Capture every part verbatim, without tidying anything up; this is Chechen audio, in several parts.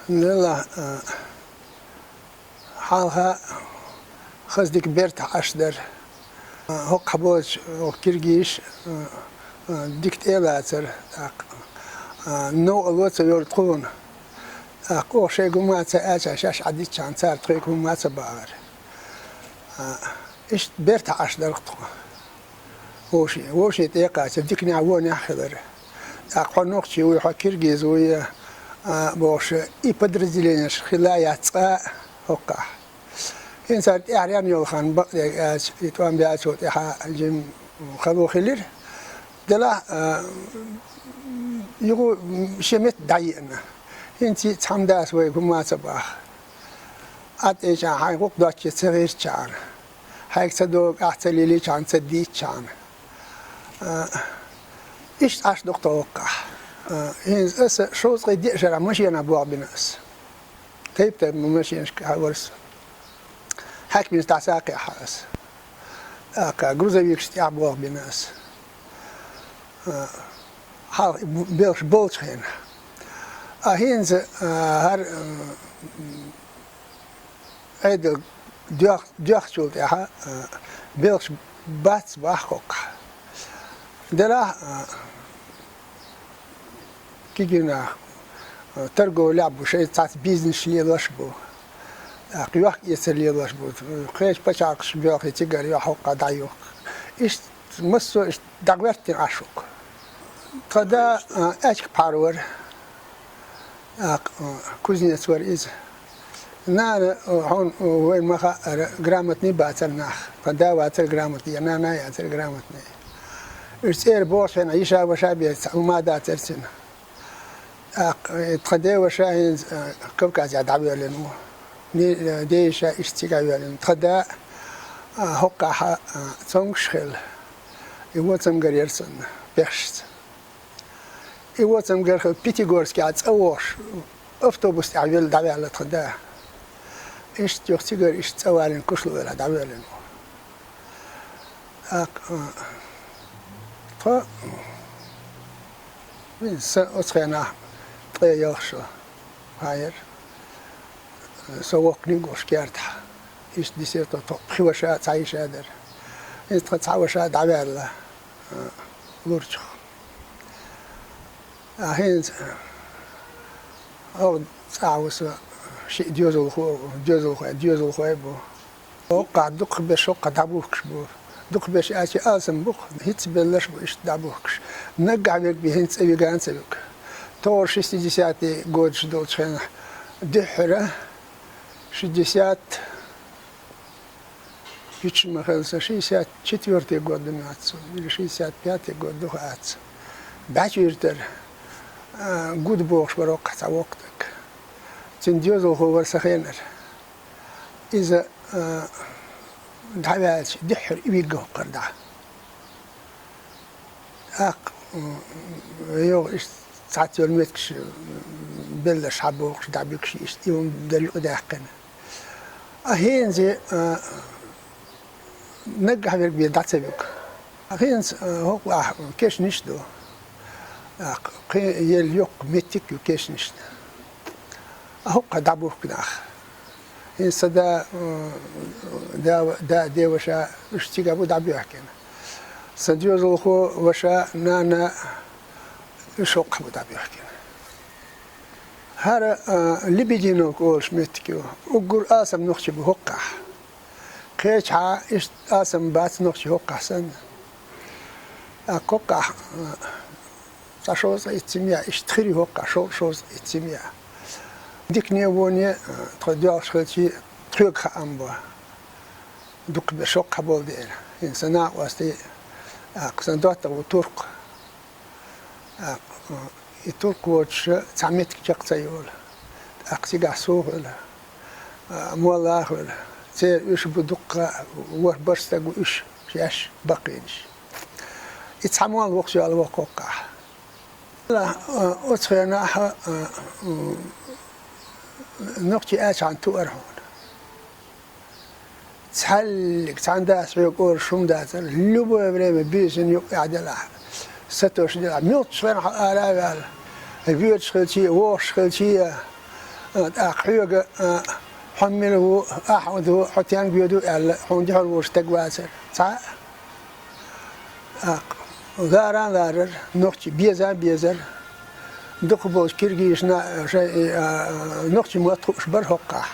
Нелла, а, хьалха хаза дика бертахь Ӏаш дара. ХӀокху хьаболчу оха киргиш, а, а, дика тӀе а лацара, тӀаккха, а, новкъарло а ца йора тхуна. ТӀаккха оха шайга хӀумма а ца аьлча, шаьш Ӏадитчахьана, цара тхоьга хӀумма а ца бахара. А, иштта бертахь Ӏаш дара тхо. Вовшийн, вовшийн тӀе а кхачара, диканехь, вонехь хилара. ТӀаккха хьо нохчи вуй, хьо киргиз вуй, а, бохуш, и подразделенеш хила яц цкъа а хӀокхахь. ХӀинца цара тӀаьхьаренна йолу хан бакъдерг аьлча, и тӀом баьллачул тӀаьхьа жим хало хилира. Делахь, а, юха шен метта дӀаеана. ХӀинца цхьамма дас вайга хӀумма а ца баха. Ӏад тӀечӀа хьайн гӀуллакх доцче ца гӀиртичахьана. Хьайга ца догу ахь ца лелийчахьана, ца дийцичахьана. А, иштта Ӏаш ду-кх тхо хӀокхахь. А, хӀинца аса шовзткъе диъ шарахь машенахь болх бина аса. Тайп-тайпана машенашка хьавара со. Хьаькамаца дӀасакхехьа аса. ТӀаккха грузовикашна тӀехь болх бина аса. А, хьалха белхаш болчу хенахь. А хӀинца, а, хӀара, а, Ӏедал доьх-, доьхначул тӀаьхьа, а, белхаш бац боху хӀокхахь. Делахь, а, кегий нах, а, торговлехь бу, шайн цхьацца бизнес лелош бу. ТӀаккха йохк-эцар лелош бу. Кхечу пачхьалкхашка боьлхий цигара йохк, хӀокхахь дӀайохк. Иштта массо а иштта дӀагӀоьртина Ӏаш ву-кх. Тхан да, а, аьчка пхьар вара. ТӀаккха, а, кузнец вара иза. Нана, а, хьуна, а, вайна ма хаъара, грамотный бацара нах. Тхан да вацара грамотный, я нана яцара грамотный. Уьш цӀера бохучу хенахь йиша, ваша бен цхьа хӀума а дацара цуьнан. ТӀаккха, э, тхан ден ваша хӀинца, э, Кавказехь дӀавоьллина ву. Ни-, э, ден йиша иштта цига а воьллина. Тхан да, э, хӀокхахь, э, цомгуш хилла. И вон цамгар яра санна, пехшца. И вон цамгар хилла Пятигорскехь цӀа вогӀуш, автобус тӀехь велла дӀаваьлла тхан да. Иштта юха цигара иштта цӀа валийна, кушло велахь дӀавоьллина ву. ТӀаккха, а, тхо, вин са оцу хенахь ткъе ялх шо хьан яра. Со воккханиг а волуш кертахь. Иштта дисира тхо, тхо пхи ваша а, цхьа йиша а дара. Иза тхан цхьа ваша а дӀаваьлла, а, лурчух. А хӀинца, а, оха цӀахь ву со, шиъ доьзалхо а ву, доьзалхой, доьзалхой а бу. ХӀокхахь дукхахберш хӀокхахь дӀабухкуш бу. Дукхахберш аьлча алсам бу-кх, хӀинцца белларш а бу иштта дӀабухкуш. Наггахь верг бен хӀинцца цӀа виган а ца вуьгу. Тохара шестидесятый годаш долчу хенахь дуьххьара, шестьдесят, гучу ма хилла сан, шестьдесят четвёртый год ду моьтту суна, или шестьдесят пятый год ду хаьтту. БӀаьчуьйтара, а, Гуда бохуш вара хӀокхахь цхьа воккха стаг. Цуьнан доьзалхо вара сан хенара. Иза, а, дӀаваьлча, дуьххьара и вигна хӀокхара дӀа. ТӀаккха, м, йогӀу иштта цхьацца йолу меттигаш, м, белларш хьабохуш, дӀабуьгуш, иштта и хӀума делла юкъадаьккхина. А хӀинца, а, наггахь верг бен дӀа ца вуьгу. А хӀинца, а, хӀокху ахь кешнаш а ду. ТӀаккха кхин елла йоккха меттиг а ю кешнашна. А хӀокхахь дӀабухку нах. ХӀинца сан да, м, да, да, деваша, уьш цига бу дӀабоьхкина. Сан доьзалхо, ваша, нана, уьш хӀокхахь бу дӀабоьхкина. ХӀара, а, Лебединовка олуш меттиг ю. Уггар алсам нохчий бу хӀокхахь. Кхечахьа иштта алсам бац нохчий хӀокхахь санна. А хӀокхахь, а, цхьа шовзткъе итт семья, иштта хир ю хӀокхахь шовзткъе итт семья. Дикане а, воне а, тхо доьлхуш хилчи, тхоьга хаам бо. Дукхахберш хӀокхахь болу деара. ХӀинца сан накъостий, а, сан доттагӀа ву туркх. ТӀаккха, а, и туркх воцуш цхьа меттиг чекх ца йолу. ТӀаккха цигахь со а хуьлу, а, молла а хуьлу. Церан уьш бу дуккха а, ворхӀ-бархӀ стаг ву уьш, шаьш баккхийнаш. И цхьа молла воккхуш йолу воккхахь. А, оцу хенахь, а, м, нохчий аьлчахьана туара хьуна. Цхьаьллиг, цхьана дас хьоьга олуш хӀума дацара, любое время буьйсанна юкъа тӀехь делахь. Сатош дела, мелча хана хьо ара а ваьлла, воьдуш хилча а, вогӀуш хилча а, а, тӀаккха хьоьга, а, хьо мила ву, ахьа ву, хьо тенга воьду аьлла, хьуна дуьхьал волуш стаг вацара. Цхьа а. ТӀаккха лара а ларара, нохчий беза а безара. Дукхахболчу киргизашна шайн, а, а, нохчийн мотт хууш бара хӀокхахь.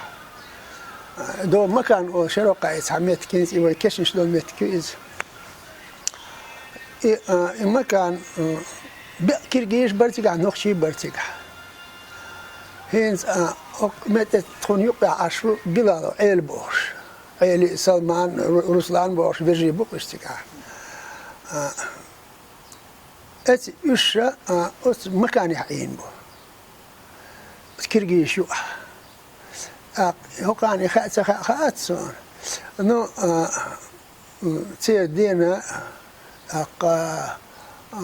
А, Дова-Макан олу шероккхахь и цхьа меттиг, хӀинца и вайн кешнаш долу меттиг ю иза. И, а, и Макан, а, бекъа киргизаш бара цигахь, нохчий бара цигахь. ХӀинца, а, хӀокху метте тхуна юккъехь Ӏаш ву Билалов Ӏела бохуш. Ӏели, Салман, Ру-, Руслан бохуш вежарий бу-кх уьш цигахь. А, эцу уьш, а, оцу Маканехь Ӏийна бу. Оцу киргизаш юкъахь. ТӀаккха хӀокхарна хаьа ца хаьа хаьац суна. Ну, а, м, церан дена, тӀаккха, а,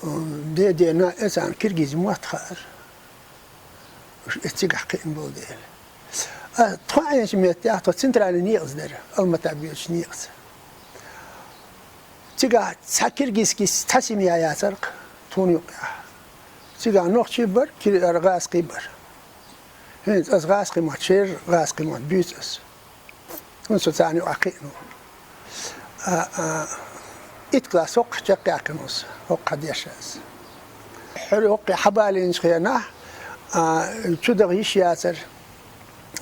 м, де-дена эцарна киргизийн мотт хаьара. Уьш и цигахь кхиъна болу дела. А, тхо Ӏийначу меттехь тхо центральный некъаца дара, Алмата боьдучу некъаца. Цигахь цхьа киргизский цхьа семья яцара-кх тхуна юккъехь. Цигахь нохчий бара, кир-, ара гӀазкхий бара. ХӀинца аса гӀазкхийн мотт, шера гӀазкхийн мотт буьйцу аса. ХӀунда со царна юкъахь кхиъна ву. А, а, итт класс хӀокхахь чекхъяьккхина ву со, хӀокхахь дешна аса. Хьуьра хӀокхе хьабалийначу хенахь, а, чу даха йиш яцара,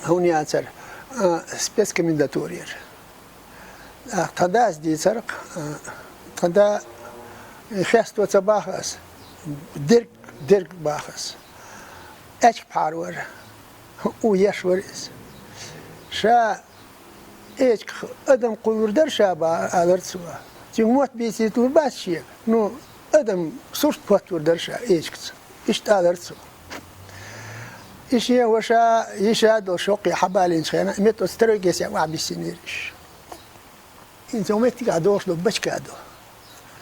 хӀунда яцара, а, спецкомендатура яра. А, тхан дас дийцара-кх, а, тхан да хесто ца баха аса, дерг, дерг баха аса. Эчиг пхьарвара, у еш вара иза. Ша эчигах адам кхуллур дара ша баха, алара цо. Цуьнга мотт бийцийталур бац шега. Ну, адам сурт хӀотталур дара ша эчигца. Иштта алара цо. И шен ваша, йиша долуш хӀокхе хьабалийначу хенахь, метта оцу второй кесехь охьабиссинера уьш. ХӀинца хӀокху меттигехь догӀуш долу бачка ду.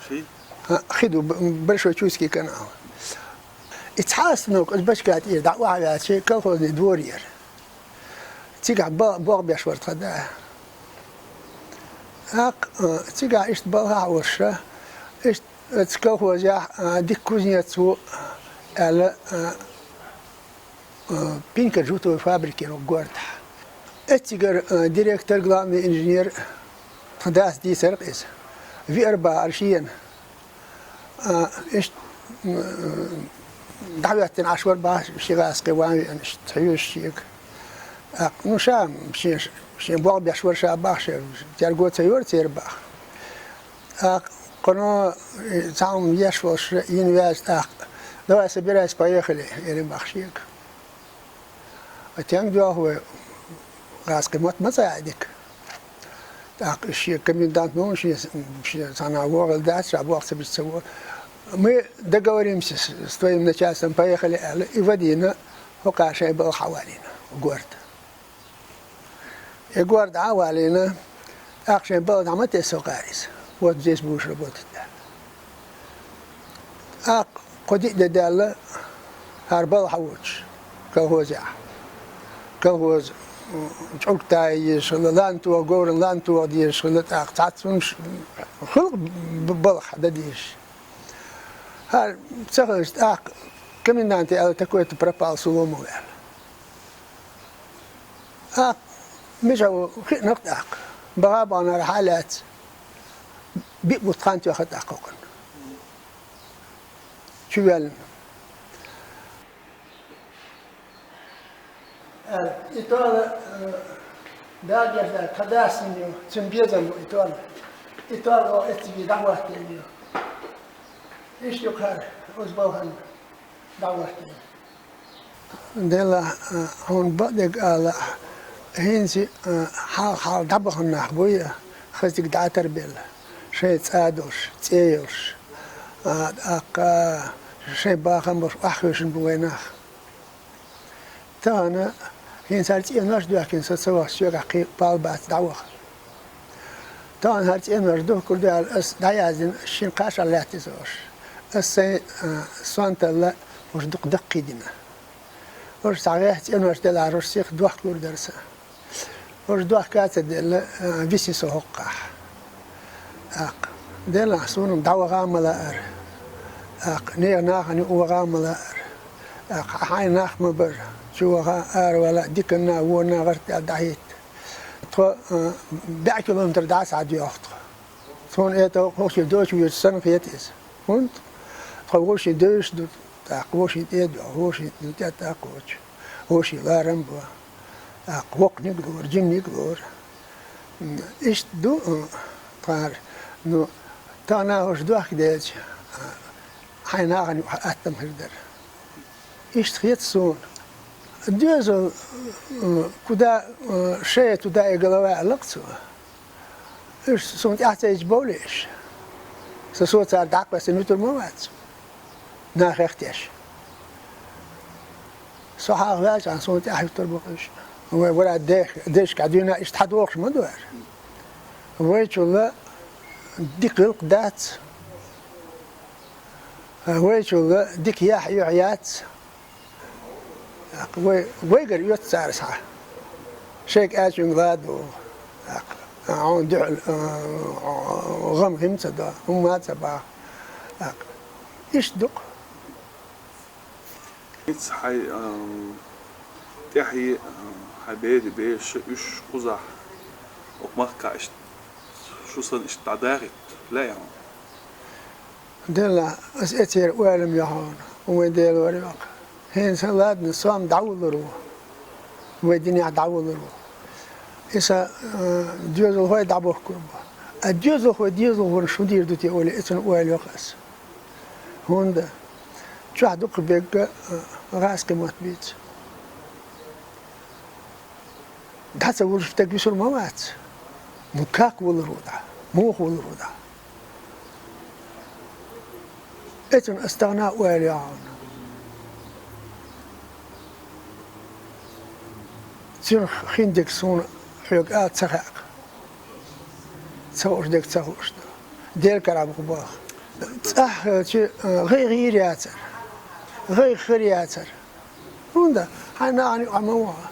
Ши? А, хи ду, Б-, Большой Чуйский канал. И цхьа остановка оцу бачка тӀера дӀа охьа а ваьлча, колхозный двор яра. Цигахь ба-, болх беш вара тхан да. ТӀаккха, а, цигахь иштта балхахь а волуш, иштта оцу колхозехь, а, дика кузнец ву аьлла, а, а, пинкер-жутовой фабрика яра оха гортахь. Эццигара, а, директор, главный инженер, тхан дас дийцара-кх иза. Веара бахара шена. А, иштта, м, дӀахӀоьттина Ӏаш вара баха ши гӀазкхи ван веана, иштта хьоьжуш шега. ТӀаккха, ну, ша, шен, шен болх беш вара ша баха, шен терго ца йора церан баха. ТӀаккха кхуьно, э, цхьа хӀума еш волуш йина ваьлча тӀаккха: «Давай, собирайся, поехали», — элира баха шега. А тенга доьлху вай, гӀазкхи мотт ма цӀа а дика. ТӀаккха шен комендант ма ву, шен, шен цхьана вогӀийла дац, ша болх ца бича ца во. «Мы договоримся с, с твоим начальством, поехали», — аьлла, и вадийна, хӀокхара шайн балха хьавалийна, горта. И горта дӀа а валийна, тӀаккха шайн балха дӀа ма тесна хӀокхара иза. «Вот здесь будешь работать», — аьлла. ТӀаккха кхо-диъ де даьлла, хӀара балха хьавоьдуш, колхозехь. Колхоз, м, чӀуг тая езаш хилла, лан тоха, говран лан тоха дезаш хилла, тӀаккха цхьацца хӀумнаш хилла б-, балха дан дезаш. ХӀара ца хилча, тӀаккха коменданте аьлла: «Такой-то пропал с уломом», — аьлла. ТӀаккха мичахь ву хиъна-кх тӀаккха. Баха а бахана, хьа а лаьцна, биъ бутт хан тоьхна тӀаккха хӀокхунна. Чувоьллина. Э, и тола, э, дагерда, кадасин ю, цун безам бу и тола. И тола эцциге дӀахӀоттийна ю. Иштта ю кхара, оцу балхана дӀахӀоттийна. Делахь, а, хьуна бакъдерг ала, хӀинца, а, хьалха-хьалха дӀабахана нах буй, хаза дика дӀа а тарбелла, шайн цӀа а долуш, цӀе а йолуш, а, тӀаккха шайн бахам болуш охьахевшина бу вайн нах. Тахана хӀинца хӀара цӀенош а доьхкина со ца вахча, соьгахь кхин пал бац дӀаваха. Тахана хӀара цӀенош духкур ду аьлла, ас дӀаяздина, шина кхаж а лаьттира со уьш. Ас сайн, а, сонталла уьш дукха даккхийдина. Уьш цхьа гӀеххьа цӀенош делахь, уьш сиха дохкалур дара сан. Уьш дохка а ца делла, а, висина со хӀокхахь. ТӀаккха, делахь, суна-м дӀаваха а ма лаара. ТӀаккха нехан нахана юкъа ваха ма лаара. ТӀаккха хьайн нах ма бара. Чу ваха, ара вала, диканна, вонна гӀарта дӀахӀитта. Тхо, а, бӀе километр дӀа а схьадоьху тхо. Тхона это хӀокху шен дочу веза санна хета иза. ХӀунда? Тхо вовшийн девзаш ду, тӀаккха вовшийн тӀе а доьху, вовшийн тӀе а тӀаккха кхочу, вовшийн ларам бу. ТӀаккха воккханиг а лора, жиманиг а лора. М, иштта ду, а, тхара, ну, тахана хӀорш дохка делча, а, хьайн нахана юкъа аттам хир дара. Иштта хета суна. Доьзал, э, куда, э, шея, туда и голова аьлла-кх цо. Уьш суна тӀаьхьа ца йича бовлий уьш? Сан со цара дӀакхоьссина вуьтур ма вац. Нахех теш. Со хьалхаваьлча, суна тӀаьхьа вуьтур бу-кх уьш. Вай вара дех-, дешка дӀадуьйна, иштта хьадохуш ма ду аьлла. Вайчул дика гӀиллакх дац. Вайчул дика яхь юьхь яц. Вай, вайгара оьцу цара схьа. Шайга аьллачуьнга ладу. Хьуна дуьхьал, а, гӀам хӀинца до, хӀумма а ца баха. Иштта ду-кх. Ица хьай, ам, тӀаьхье, ам, хьай бери беша уьш кхузахь, окху махкахь иштта, шу санна иштта дӀадахийта лаьа хьуна? Делла, ас эцера ойла ма йо хьуна, вай Дела вара йоккха. ХӀинца ладна, со-м дӀавуллур ву. Вай динехь дӀавуллур ву. Иза, а, доьзалхой дӀабохкур бу. А доьзалхой дезалхо варна шу дийр ду те олий, эцунна ойла йо-кх ас. ХӀунда? Чохь дукха бегга, а, гӀазкхи мотт бийца. ДӀа ца вуллуш стаг висур ма вац. Ну как вуллур ву дӀа? Муха вуллур ву дӀа? Эцунна ас тахана ойла йо хьуна. Цуьнан хин дерг суна хьоьга ала ца хаьа-кх. Ца хууш дерг ца хууш ду. Дела карахь бу-кх боху. ЦӀахь хилча, а, гӀайгӀа йийр яцара. ГӀайгӀа хир яцара. ХӀунда? Хьайн нахана юкъахь ма ваха.